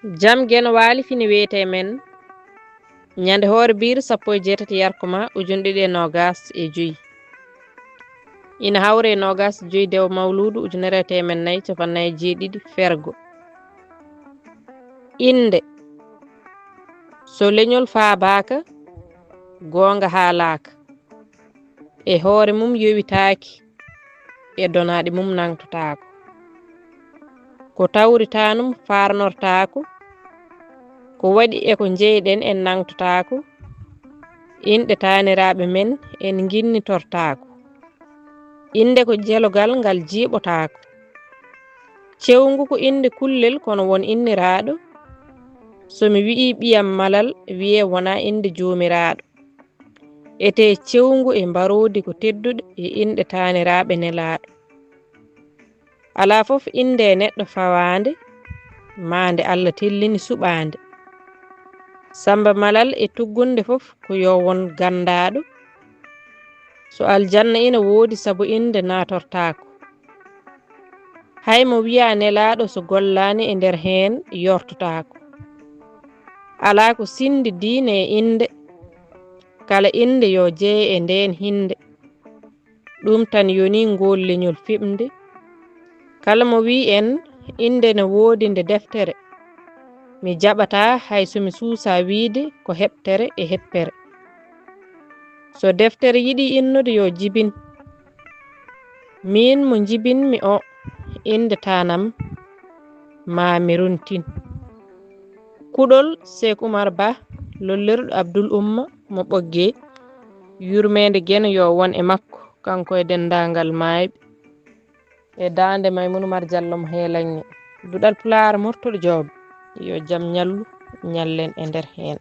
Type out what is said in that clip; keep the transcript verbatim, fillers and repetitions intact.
Jam Geno Waali fini wiyetee men, ñande hoore biir sappo e jeetati yarkuma ujunɗiɗi e noogas e joy. Ina hawre e noogas e joy dewo mawluudu ujunere e teemen nayi capanɗe nayi e jeeɗiɗi fergo. Innde, so leñol faabaaka, goonga haalaaka, e hoore mum yowitaaki, e donaaɗi mum nangtotaako. Ko tawritanum faarnortaako, ko waɗi e ko njeyɗen en nangtotaako, inɗe taaniraaɓe men en nginnitortaako. Innde ko jelogal ngal jiiɓotaako. Cewngu ko innde kullel kono won inniraaɗo. So mi wi'ii ɓiyam Malal, wiyee wonaa innde joomiraaɗo. Etee cewngu e mbaroodi ko tedduɗe e inɗe taaniraaɓe nelaaɗo. Alaa fof innde e neɗɗo fawaande, maa nde Alla tellini suɓaande. Sammba Malal e tuggunde fof ko yo won ganndaaɗo. So aljanna ina woodi sabu innde naatortaako. Hay mo wiyaa nelaaɗo so gollaani e nder heen yortotaako. Alaa ko sinndi diine e innde, kala innde yo jeye e ndeen hinnde. Ɗum tan yoni ngool leñol fiɓnde. Kala mo wi'i en innde ne woodi nde deftere, mi jaɓataa hay so mi suusaa wiyde ko heɓtere e heppere. So deftere yiɗi innude yo jibin. Miin mo njibinmi o, innde taanam maa mi runtin. Kuɗol Seek Umar Bah, lollirɗo Abdul Umma mo Ɓoggee, yurmeende Geno yo won e makko, kanko e denndaangal maayɓe, e daande Maymuna Umar Jallo mo Heelaŋŋe. Duɗal Pulaar Murtuɗo Joob, yo jam ñallu, ñallen e nder heen.